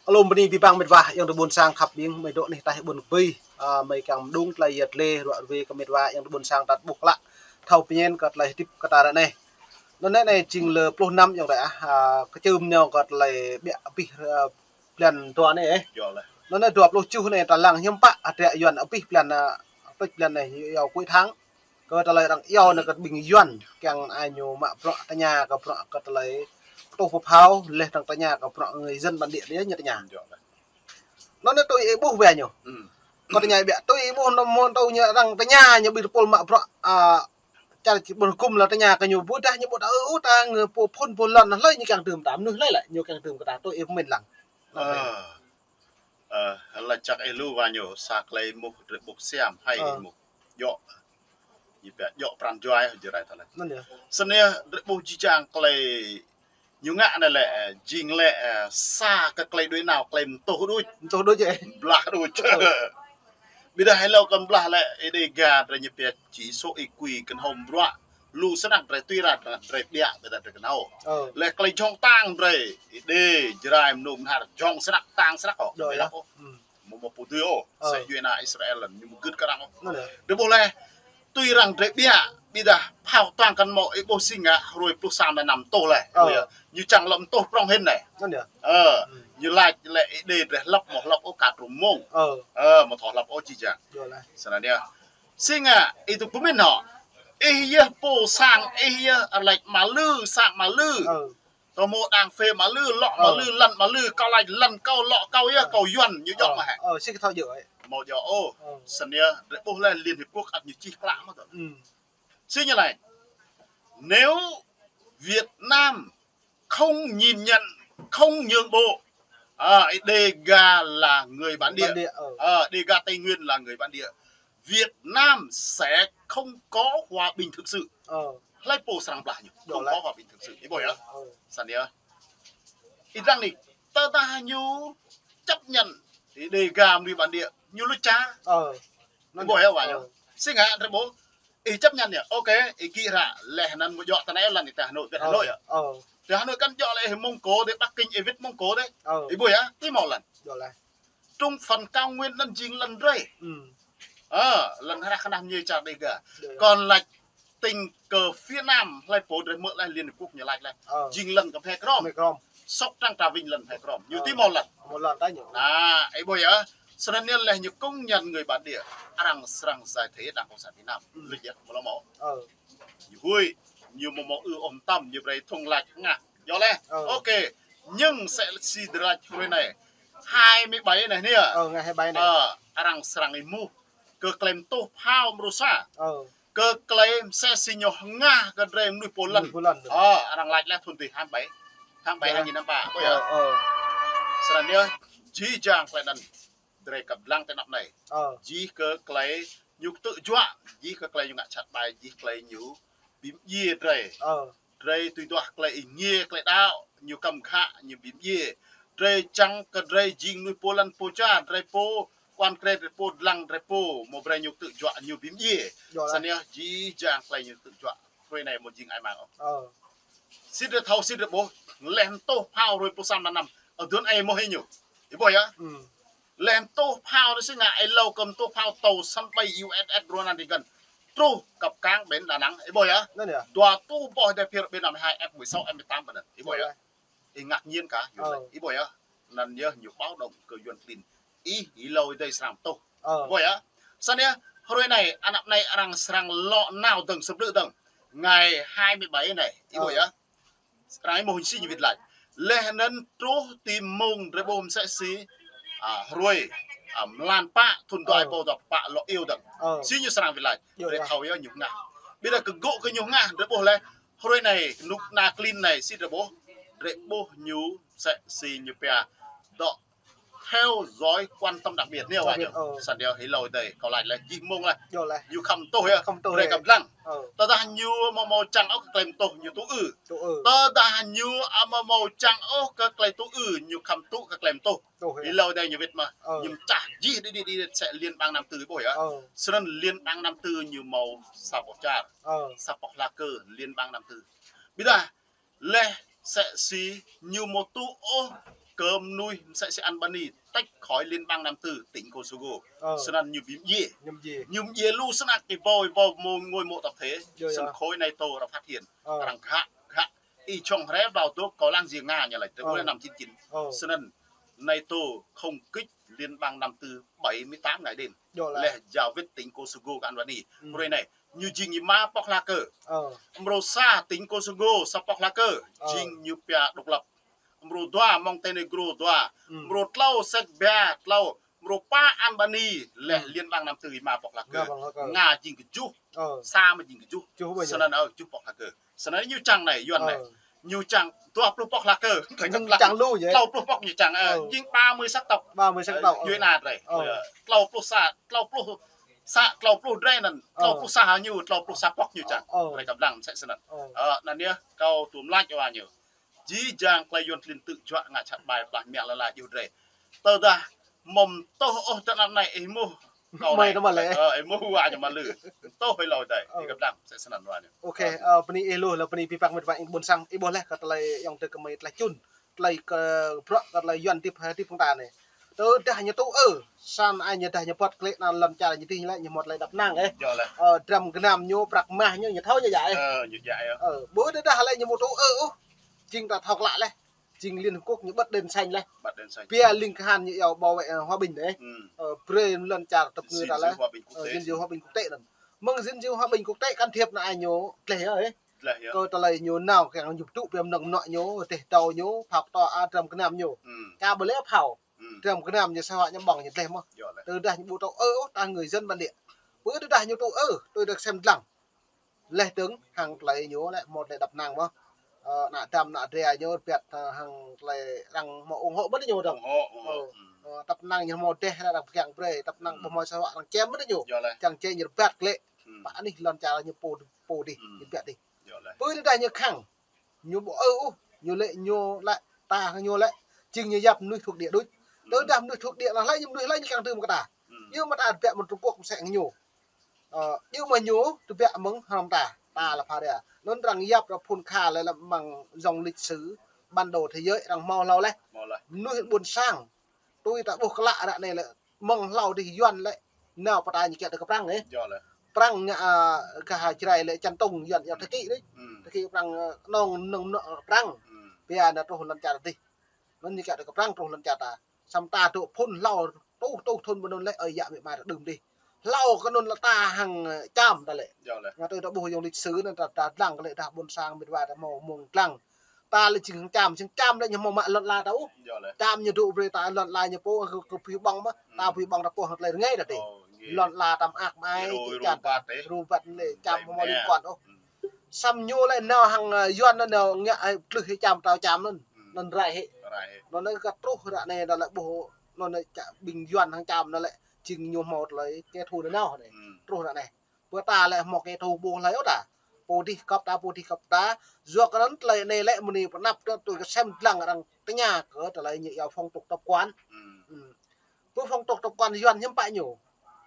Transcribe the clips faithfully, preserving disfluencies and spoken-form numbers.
Alum bơni abih bang mĕt wa ayŏng adơi ƀuôn sang khăp ƀing, mơi dŏ anih ataih ƀuôn Kơbơi. Ơ, mơi kiăng mơđung tơlơi yăt lĕ ruă rơwe kơ mĕt wa ayŏng adơi ƀuôn sang ta ƀuh klă thâo pơñen kơ tơlơi hơdip kơ ta ră anai. Anŭn anai jing lơ pluh năm ayŏng adơi ah, ơ, kơčưm ñu kơ tơlơi ƀiă abih, ơ, blan dua anai eh. Anŭn anai dua pluh tơjuh anai ta lăng hiư̆m pă hơdră Yuan abih blan, ơ, tuč blan anai yua kuih thang. Kơ tơlơi arăng iâu anai kơ ƀing Yuan kiăng ai ñu mă bruă tơña kơ bruă kơ tơlơi tuh pơphao, leh arăng tơña kơ bruă người dân bản địa anai ñu tơña. Anŭn anai tui ih ƀuh wai ñu. Kơ tơña ƀiă tui ih ƀuh anŭn mơ̆n tui ñu arăng tơña ñu ƀing tơpul mă bruă, ơ, čar či ƀuh gum lă tơña kơ ñu ƀudah ñu ƀudah ơ, ơ, ta ngơ pô phŭn pô lŏn hlơi ñu kiăng tơm ta mơnuih hlơi lĕ ñu kiăng tơm kơ ta tui ih pơmĭn lăng. Ơ. Ơ, laĭ čăk ih lu wa ñu sa tơlơi mŭk drơi ƀuh siam hai ih mŭk. Djŏ. Ñu pia djŏ pran jua ih jơrai tơlơi. Anŭn yơh. Snăn yơh drơi ƀuh jih jang tơlơi ñu ngă anai lĕ, jing lĕ, ơ, sa kơ tơlơi đuaĭ nao tơlơi mtuh đuč. Mtuh đuč eh. Blah đuč. Ơ. Ƀiădah hlâo kơ blah lĕ, Êđê Ga drơi ñu pia či sô̆ ih kui kơnhâo bruă. Lu snăk drơi tui ră drơi ƀiă ƀiădah drơi kơnhâo. Ơ. Lĕ tơlơi jŏng tang drơi, Êđê, Jrai, Mnông, Mnhar, jŏng snăk tang snăk ôh. Djŏ yơh. Mơ̆ mơ̆ pô tui ôh, ơ, sĕ djuai ană Israel lăn, ñu mơgưt kơ arăng ôh. Anŭn yơh. Drơi ƀuh lĕ, tui arăng drơi ƀiă, ƀiădah phao tuang kăn mâo ih ƀuh si ngă, hruê pluh sa mơnam tuh lĕ. Ơ. Ñu čang lŏm tuh prŏng hĭn anai. Anŭn yơh. Ơ, ñu laĭ lĕ Êđê drơi hlăp mơ̆ hlăp ôh kơ trŭm mông. Ơ. Ơ, mơ̆ thâo hlăp ôh jih jang. Djŏ lĕ. Snăn yơh. Si ngă, ih tŭ pơmĭn hŏ. Ih yơh pô sang, ih yơh arăng laĭ mă lư, sang mă lư. Ơ. Tơ mâo đang phê mă lư, lŏ mă lư, lăn mă lư, kâo laĭ lăn kâo, lŏ kâo yơh, kâo Yuan, ñu djŏ mă hĕ. Ơ, si kơ thâo djơ̆ ơi. Mâo djơ̆ ôh. Ơ. Snăn yơh, drơi ƀuh lĕ Liên Hiệp Quốc ăt ñu čih klă mơ̆ tơ. Si ñu laĭ. Nếu Việt Nam không nhìn nhận, không nhượng bộ, à, Đêga là người bản địa. Bản địa, ờ. Ờ, Đêga Tây Nguyên là người bản địa. Việt Nam sẽ không có hòa bình thực sự. Ờ. Hlơi pô srăng blah ñu, không có hòa bình thực sự. Ih ƀuh yơh. Ờ. Snăn yơh. Ih dăng anai, tơdah ñu chấp nhận Đêga mơnuih bản địa, ñu luč čar. Ờ. Ih ƀuh yơh wa ñu. Ờ. Si ngă drơi ƀuh. Ih chấp nhận yơh. Ok, ih gĭ hră, leh anăn mơ̆ djŏ tơ anai lăn ih tơ Hà Nội, wĭt Hà Nội yơh. Ờ. Tơ Hà Nội kăn djŏ lĕ ih Mông Cổ dih, Bắc Kinh ih wĭt Mông Cổ dih. Ờ. Ih ƀuh yơh, tui mâo lăn. Djŏ leh. Trung phần cao nguyên anăn jing lăn drơi. Ơ, lăn hră kơnah mơñai čar Đêga. Djŏ leh. Còn lač tỉnh kơ phía Nam, hlơi pô drơi hmư̆ leh Liên Hiệp Quốc ñu lač leh. Ờ. Jing lăn kơ Mhe Krom. Mhe Krom. Sóc Trăng Trà Vinh lăn Mhe Krom. Ñu tui mâo lăn. Mâo lăn tơ ñu. Nah, ih ƀuh yơh. Snăn anai leh ñu công nhận người bản địa. Arăng srăng giải thể Đảng Cộng sản Việt Nam. Luč yơh, mâo lŏ mâo. Ơ. Ñu huĭ, ñu mâo mâo ư ôm tăm, ñu brơi thŭng lač ngă. Djŏ leh. Ờ. Ok. Nhưng sĕ si drơi lač hruê anai. Hai mươi bảy anai anai. Ờ, ngày hai mươi bảy anai. Ơ, arăng srăng êmuh. Kơ tơlơi mtuh phao mrô sa. Ờ. Kơ tơlơi msĕ si ñu hngah kơ drơi mnuih pô lăn. Mnuih pô lăn. Ơ, arăng lač leh thŭn dih tháng bảy. Tháng bảy hai nghìn hai mươi ba. Ơ, ơ. Snăn yơh, jih jang tơlơi anăn. Drơi kăp dlăng tơ anăp anai. Ơ. Jih kơ tơlơi ñu ktư̆ juă, jih kơ tơlơi ñu ngă čăt ƀai, jih tơlơi ñu bi mdjiê drơi. Ơ. Drơi tui duah tơlơi êngiê, tơlơi đaŏ, ñu kăm khă, ñu bi mdjiê. Drơi čang kơ drơi jing mnuih pô lăn pô čar, drơi pô, kuan krê drơi pô, dlăng drơi pô, mâo brơi ñu ktư̆ juă, ñu bi mdjiê. Djŏ leh. Snăn yơh, jih jang tơlơi ñu ktư̆ juă. Hruê anai mâo jing ai mang ôh. Ơ. Si drơi thâo, si drơi ƀuh, leh mtuh phao hruê pluh sa mơnam, ơ, dŭn ai mâo hĭ ñu. Ih ƀuh yơh. Leh mtuh phao anai si ngă êlâo kơ mtuh phao tàu sân bay U S S Ronald Reagan. Truh kăp kang bến Đà Nẵng, ih ƀuh yơh. Anŭn yơh. Dua tuh boh dê phiơr B năm mươi hai, F mười sáu, F mười tám bơnăn. Ih ƀuh yơh. Ih ngạc nhiên kah, ih ƀuh yơh. Anăn yơh ñu báo động kơ Yuan klin. Ih, ih êlâo ih dơi srăng mtuh. Ih ƀuh yơh. Snăn yơh, hruê anai, anăp anai arăng srăng lŏ nao dơ̆ng sơblư̆ dơ̆ng. Ngày hai mươi bảy anai, ih ƀuh yơh. Arăng êmuh si ñu wĭt lač. Leh anăn truh ti mông drơi ƀuh msĕ si, a, hruê, a, mlan pă, thŭn dua êbâo dua pă lŏ iâu dơ̆ng. Ơ. Si ñu srăng wĭt lač. Drơi thâo yơh ñu hngah. Ƀiădah kơ gŏ kơ ñu hngah, drơi ƀuh leh. Hruê anai, kơnuk kơna klin anai, si drơi ƀuh. Drơi ƀuh ñu msĕ si ñu pia. Dŏ theo dõi quan tâm đặc biệt anai wa ñu. Snăn yơh ih êlâo ih dơi, kâo lač leh jih mông leh. Ñu khăm mtuh yơh. Khăm mtuh. Drơi kăp dlăng. Ơ. Tơdah ñu amâo mâo čang ôh kơ tơlơi mtuh ñu tŭ ư. Tŭ ư. Tơdah ñu amâo mâo čang ôh kơ tơlơi tŭ ư, ñu khăm tŭ kơ tơlơi mtuh. Ih êlâo ih dơi ñu wĭt mơh. Ơ. Ñu mčah jih đĭ đĭ đĭ sĕ Liên bang Nam Tư ih ƀuh yơh. Ơ. Snăn Liên bang Nam Tư ñu mâo sa boh čar. Ơ. Sa boh hla kơ Liên bang Nam Tư. Ƀiădah, laih msĕ si ñu ƀu tŭ ôh kơ mơnuih msĕ si Albania tách khỏi Liên bang Nam Tư tỉnh Kosovo. Ơ. Snăn ñu ƀĭm djiê. Ñu ƀĭm djiê. Ñu ƀĭm djiê lu snăk ih ƀuh, ih ƀuh mơ̆ng ngôi mộ tập thể. Yơh, snăn yơh. Khối NATO arăng phát hiện. Ơ. Arăng ghă, ghă. Ih čŏng hrĕ ƀlao dŏ kâo lăng jing Nga ñu laĭ. Tơ ơ. Năm chín chín. Ơ. Snăn NATO không kích Liên bang Nam Tư bảy mươi tám ngày đêm. Yơh laih. Laih jao wĭt tỉnh Kosovo kơ Albania. Ơ. Hrơi anai, ñu jing ih mă pŏk hla kơ. Ơ. Mrô sa tỉnh Kosovo sa pŏk hla kơ. Ơ. Jing ñu pia độc lập. Mrô dua Montenegro dua. Ơ. Mrô tlâo Serbia tlâo. Mrô pă Albania laih. Ơ. Liên bang Nam Tư ih mă pŏk hla kơ. Mă pŏk hla kơ. Nga jing kơ juh. Ơ. Sa mă jing kơ juh. Juh ƀơi. Snăn ơ, juh pŏk hla kơ. Snăn ñu čang anai, Yuan anai. Ơ. Ñu čang dua pluh pŏk hla kơ. Ñu čang lu yơh. Tlâo pluh pŏk ñu čang, ơ, ơ. Jing ba mươi sắc tộc. Ba mươi sắc tộc, ơ. Ơ, Yuan anai. Ơ. Ơ, tlâo pluh sa, tlâo pluh sa, tlâo pluh drơi anŭn. Ơ. Tlâo pluh sa hăng ñu, tlâo pluh sa pŏk ñu čang. Ơ. Ơ. Drơi kơblang msĕ snăn. Ơ. Ơ, anŭn yơh, kâo tuôm laĭ wa ñu. Jih jang tơlơi Yuan klin tŭ juă ngă čăt ƀai plah mă lĕ laĭ juh drơi. Tơdah mơ̆ tŏh ôh tơ anăp anai ih mŭh. Kâo mơi anai. Tơ mă lĕ. Ơ, ih mŭh wa ñu mă lư. Tŏh ih lơi dai. Ơ. Ih kơblang msĕ snăn wa ñu. Ôkê, ơ, bơni ih lu, lĕ bơni pih păng mĕt wa ih ƀôn sang. Ih ƀuh laih kơ tơlơi ayŏng adơi kơ mơi tlaih čun. Tơlơi kơ bruă kơ tơlơi Yuan hơdip, hơdip hăng ta anai. Tơdah ñu tŭ ôh, sa anai ñu dah ñu bŏt klĕ anăn lŏn čar ñu tih ñu lĕ ñu mŭt lĕ dăp năng, ơ. Yơh laih. Ơ, dram gơnam ñu, prăk mah ñu, ñu thâo ñu djă, ơ. Ơ, ñu djă, ơ. Ơ, ƀu tơdah lĕ ñu ƀu tŭ ôh, ôh. Jing ta thâo klă laih. Jing Liên Hợp Quốc ñu bật đèn xanh laih. Bật đèn xanh. Pia ling kahan ñu iâu bảo vệ, ơ, hòa bình anai. Ơ, brơi lŏn čar tơpă ngư ta laih. Gìn giữ hòa bình quốc tế. Ơ, gìn giữ hòa bình quốc tế anŭn. Mơ̆ng gìn giữ hòa bình quốc tế can thiệp anai ñu tleh yơh, ơ. Tleh yơh. Kơ tơlơi ñu nao kiăng ñu tŭ pia mơnơ̆ng mơnuă ñu, teh tâo ñu, phao pơtô a dram gơnam ñu. Ơ. Ka ƀu lĕ phao. Ơ. Dram gơnam ñu sa hua ñu ƀơ̆ng ñu tleh mơ̆n. Yơh laih. Tơdah ñu ƀu tŭ ôh, ta người dân bản địa. Ƀu tơdah ñu tŭ ôh, tui dơ̆ng sem dlăng. Laih dơ̆ng hăng tơlơi ñu lĕ mŭt lĕ dăp năng mơ̆n. Ơ, ană dăm ană dra ñu rơbat, ơ, hăng tơlơi arăng mơ̆ ủng hộ mơ̆n ñu dơ̆ng. Ủng hộ, ủng hộ. Ơ, ơ, dăp năng ñu mơ̆ dêh arăng pơgang brơi, dăp năng ƀu mơ̆ sa hua arăng čem mơ̆n ñu. Yơh laih. Čang čê ñu rơbat klĕ. Pă anih lŏn čar ñu pô, pô dih, ñu rơbat dih. Yơh laih. Ƀu tơdah ñu khăng. Ñu ƀu ôh, ôh, ñu lĕ, ñu lĕ, ta hăng ñu lĕ, jing ñu yap mơnuih thuộc địa đôč. Tơdah mơnuih thuộc địa anŭn lĕ, ñu mơnuih lĕ ñu kiăng tơm kơ ta. Yua mơ̆ ta rơbat mơ̆ng Trung Quốc mơsĕ hăng ñu. Ơ, yua mơ̆ ñu rơbat mơ̆ng hrŏm ta, ta lĕ phara. Anŭn arăng yap ră phŭn kha lĕ lăm mơ̆ng dòng lịch sử bản đồ thế giới arăng hmâo hlâo laih. Hmâo laih. Mơnuih ƀôn sang. Tui ta ƀuh klă ră anai lĕ mơ̆ng hlâo dih Yuan lĕ nao pơtă ñu kiăng tơ kơ Prăng, ơ. Yơh laih. Prăng ngă, ơ, gah Jrai lĕ čan tông Yuan iâu Thơ Kĭ dih. Ơ. Thơ Kĭ Prăng, ơ, nong nong nong Prăng. Ơ. Pia nao truh lŏn čar dih. Anŭn ñu kiăng tơ kơ Prăng truh lŏn čar ta. Samơ̆ ta dŏ phŭn hlâo tuh tuh thŭn ƀơi anŭn lĕ ơi yă mĕ ma ta đưm dih. Hlâo kơ anŭn lĕ ta hăng, ơ, Čam ta lĕ. Yơh laih. Ngă tui ta ƀuh dŏng lịch sử anŭn ta, ta dlăng kơ lĕ dah ƀôn sang mĕt wa ta hmâo mơ̆ng dlăng. Ta lĕ jing hăng Čam, jing Čam lĕ ñu hmâo mă lŏn ala ta ôh. Yơh laih. Čam ñu dŏ brơi ta lŏn ala ñu pô kơ, kơ pui ƀơ̆ng mơ̆n. Ta pui ƀơ̆ng ta pô hăng tơlơi rơngai ta dih. Ơ, ngă. Lŏn ala ta mơak mơai, ru, ru čan, ru bat lĕ Čam hmâo liên quan ôh. Ơ. Samơ̆ ñu lĕ nao hăng, ơ, Yuan anŭn nao ngă, ơ, tlưh hĭ Čam, trao Čam anŭn. Ơ. Anŭn rai hĭ. Rai hĭ. Anŭn kơ truh ră anai anŭn lĕ ƀuh, anŭn lĕ čă ƀing Yuan hăng Čam anŭn lĕ jing ñu hmâo tơlơi kẻ thù nanao anai. Ơ. Truh ră anai. Pơ ta lĕ hmâo kẻ thù ƀu hlơi ôh ta. Pô dih kŏp ta, pô dih kŏp ta. Yua kơ anŭn tơlơi anai lĕ mơ̆ng anai pơanăp tơ tui kơ sem dlăng arăng tơña kơ tơlơi ñu iâu phong tục tập quán. Ơ. Ơ. Pơ phong tục tập quán Yuan hiư̆m pă ñu.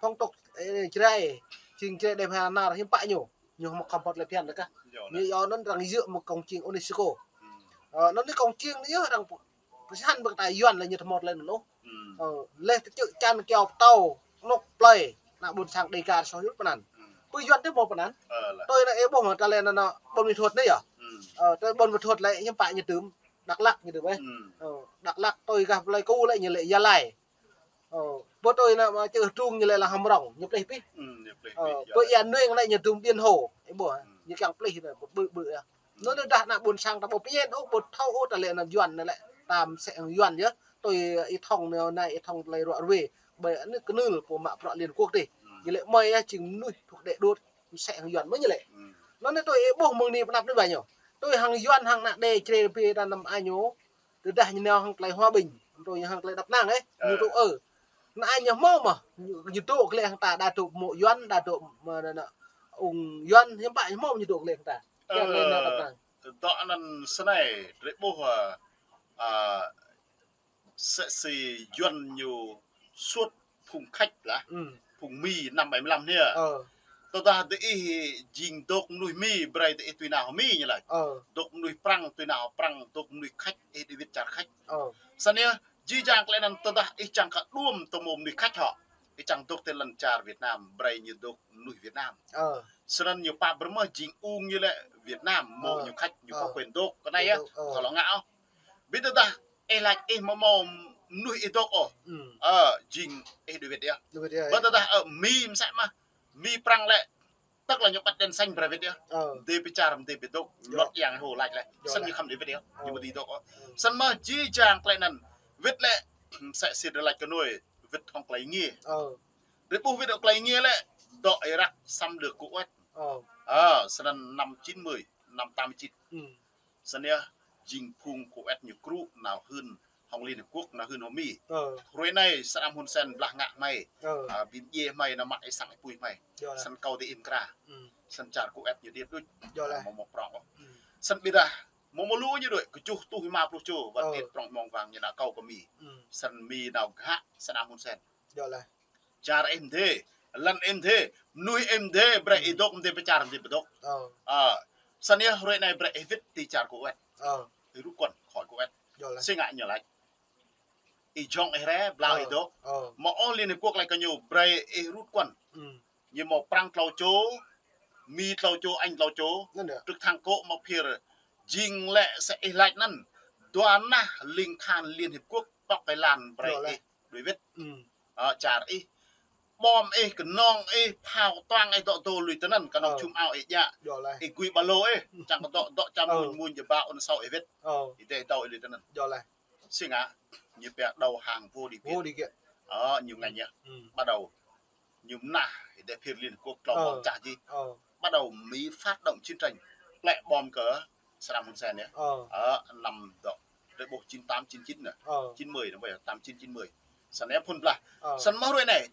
Phong tục, ơ, Jrai, jing Jrai Đê Bha Nar hiư̆m pă ñu. Ñu hmâo khŏm hmâo tơlơi phiăn lĕ kah. Yơh. Ñu iâu anŭn arăng djơ̆ mơ̆ng công chiêng UNESCO. Ơ, anŭn anai công chiêng anai yơh arăng pơsăn ƀing ta Yuan lĕ ñu tơhmâo tơlơi anŭn ôh. Ơ, laih tơčư̆ čan kiao pơtâo, anŏk plơi, ană ƀôn sang Đêga soh yut pơanăn. Pơ Yuan tơ hmâo pơanăn. Ơ, laih. Tui anai ih ƀuh mơ̆ ta lĕ anŭn anŭn ƀôn Mi Thuột anai yơh. Ơ, tui ƀôn Mi Thuột lĕ hiư̆m pă ñu tơm. Dak Lak ñu tơm, ơ. Dak Lak tui gah Pleiku lĕ ñu lĕ Gia Lai. Ơ, pơ tui anŭn mă čư̆ Trung ñu lĕ lăm Hmrong, ñu plih pih. Ơ, pơ Ia Nueng lĕ ñu tơm Biển Hồ, ih ƀuh, ñu kiăng plih anŭn, ƀu, ƀu, ƀu, yơh. Anŭn dah ană ƀôn sang ta ƀu pơñen ôh, ƀu thâo ôh ta lĕ anŭn Yuan anŭn lĕ, ta mơsĕ hăng Yuan yơh, tui Y Thông anai, Y Thông tơlơi ruă ruê, ƀơi anŭn kơnưl pô mă bruă Liên Quốc dih. Ñu lĕ mơi yơh jing mơnuih thuộc địa đôč, mơsĕ hăng Yuan mơ̆ ñu lĕ. Anŭn tui ih ƀuh mơ̆ng anai pơanăp anai ƀai ñu. Tui hăng Yuan hăng ană Đê Jrai Đê Bê ta năm ai ñu. Tơdah ñu nao hăng tơlơi hòa bình, tui ñu hăng tơlơi dăp năng, ơ. Ñu tŭ ôh. Anai ñu hmâo mơ̆, ñu, ñu dŏ gleh hăng ta, đa dŏ mơ̆ Yuan, đa dŏ mơ̆ anŭn, anŭn, ung Yuan, hiư̆m pă ñu hmâo ñu dŏ gleh hăng ta. Kiăng tơlơi nao dăp năng. Dŏ anŭn snei, drơi ƀuh, ơ, ơ, mơsĕ si Yuan ñu suôt phung Khač lah. Ơ. Phung Mi năm bảy mươi lăm anai. Ơ. Tơdah diih jing dŏ mơnuih Mi, brơi diih tui nao Mi ñu laĭ. Ơ. Dŏ mơnuih Prăng tui nao Prăng, dŏ mơnuih Khač, ih đuaĭ wĭt čar Khač. Ơ. Snăn yơh, jih jang tơlơi anăn tơdah ih čang kơ đuôm tơ mơ̆ mơnuih Khač hŏ. Ih čang dŏ tơ lŏn čar Việt Nam, brơi ñu dŏ mơnuih Việt Nam. Ơ. Snăn ñu pap brơi mơ̆ jing ung ñu lĕ Việt Nam, mơ̆ Ơ. Ñu Khač, ñu ơ. Có quyền dŏ. Kơ anai yơh, ơ. Thâo lŏ ngă ôh. Ƀiădah tơdah ih laĭ ih mơ̆ mâo mơnuih ih dŏ ôh. Ơ, jing ih đuaĭ wĭt yơh. Đuaĭ wĭt yơh. Ƀiădah tơdah ơ Mi msĕ mơh. Mi Prăng lĕ, tức là ñu bật đèn xanh brơi wĭt yơh. Ơ. Mdê pơ čar, mdê pơ dŏ, luật yang hô lač lĕ. Snăn ñu khŏm đuaĭ wĭt yơh. Ơ. Ñu mơ̆ dưi dŏ ôh. Ơ. Snăn mơ̆ jih jang tơlơi anăn. Wĭt lĕ, msĕ si drơi lač kơ nuê, wĭt hŏng tơlơi ngiê. Ơ. Drơi ƀuh wĭt hŏng tơlơi ngiê lĕ, dŏ Iraq xâm lược Kuwait. Ơ. Ơ, snăn năm chín mươi, năm tám mươi chín. Snăn yơh, jing phung Kuwait ñu krŭ nao hưn hŏng Liên Hiệp Quốc, nao hưn hŏng Mi. Ơ. Hrơi anai, Saddam Hussein blah ngă hmei. Ơ. Ơ, bi mdjiê hmei, nao mă ih sang ih pui hmei. Snăn kâo dê im kra. Snăn čar Kuwait ñu điêt đuč. Mơ̆ mâo prŏng ôh. Snăn ƀiădah, mơ̆ mâo lu ñu đuaĭ, kơjuh tuh êma pluh čô, wăt điêt prŏng mơ̆ng wang ñu nao kâo kơ Mi. Snăn Mi nao ghă Saddam Hussein. Čar ih mdê, lŏn ih mdê, mơnuih ih mdê, brơi ih dŏ mdê pơ čar mdê pơ dŏ. Ơ. Snăn yơh hrơi anai brơi ih wĭt ti čar Kuwait. Ih rút quân khỏi Kuwait. Si ngă ñu lač. Ih jŏng ih rai, blah ih dŏ. Mơ̆ ôh Liên Hiệp Quốc lač kơ ñu brơi ih rút quân. Ñu mâo Prăng tlâo čô, Mi tlâo čô, Anh tlâo čô. Trực thăng kơ mơ̆ phir jing lĕ msĕ ih lač anăn. Dua nah ling khan Liên Hiệp Quốc pŏk kơ lăn brơi ih đuaĭ wĭt. Ơ, čar ih. Bom ih, kơnong ih, phao tuang ih dŏ dŏ lui tơ anăn, kơnong čum ao ih djă. Ih gui ba lô ih, čang kơ dŏ, dŏ čăm muñ muñ jơbao ôn sau ih wĭt. Ih dê dŏ ih lui tơ anăn. Si ngă, ñu pia đầu hàng vô điều kiện. Ơ, ñu ngă ñu. Bắt đầu, ñu mơnah, ih dê phir Liên Hợp Quốc tlâo bom čah jih. Bắt đầu Mỹ phát động chiến tranh, plĕ bom kơ Saddam Hussein yơh. Ơ, năm dŏ. Drơi ƀuh chín tám, chín chín nè. Chín mươi nè, bây giờ tám chín, chín mươi. Snăn yơh phŭn blah. Snăn mơ̆ hrơi anai.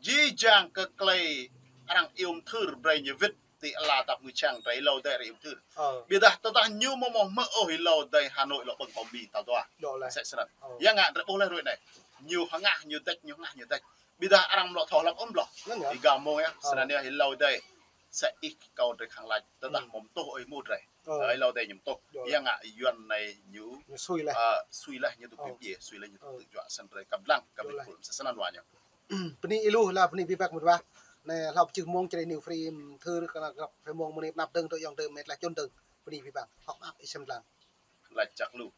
Jih jang kơ tơlơi arăng iêu mthưr brơi ñu wĭt ti ala tap ngui čang drơi hlâo dê arăng iêu mthưr. Ƀiădah tơdah ñu mơ̆ mâo hmư̆ ôh hlâo dê Hà Nội lŏ ƀơ̆ng kơ Mi tal dua. Msĕ snăn. Yua ngă drơi ƀuh leh hrơi anai. Ñu hơngah ñu dêč, ñu hơngah ñu dêč. Ƀiădah arăng lŏ thâo hlăp ơm blah. Ih gao mông yơh. Snăn yơh hlâo dê. Msĕ ih kâo drơi khăng lač, tơdah mâo mtuh ih mŭt drơi. Ơ, hlâo dê ñu mtuh. Yua ngă Yuăn anai ñu, ñu sui leh. Ơ, sui leh ñu tŭ pĭ pơdjai, sui leh ñu tŭ tŭ juă snăn drơi kăm lăng, kăm lăng pul msĕ snăn wa ñu. Bơni ih lu, lah bơni abih bang mơ̆n wa. Anai hlâo pơjih mông čơđai New Free, mthưr kơ anăp Free mông mơ̆ng anai pơnăp dơ̆ng, dŏ ayŏng adơi mĕt lah čun dơ̆ng. Bơni abih bang. Hŏk mơak ih sem lăng. Lač čăk lu.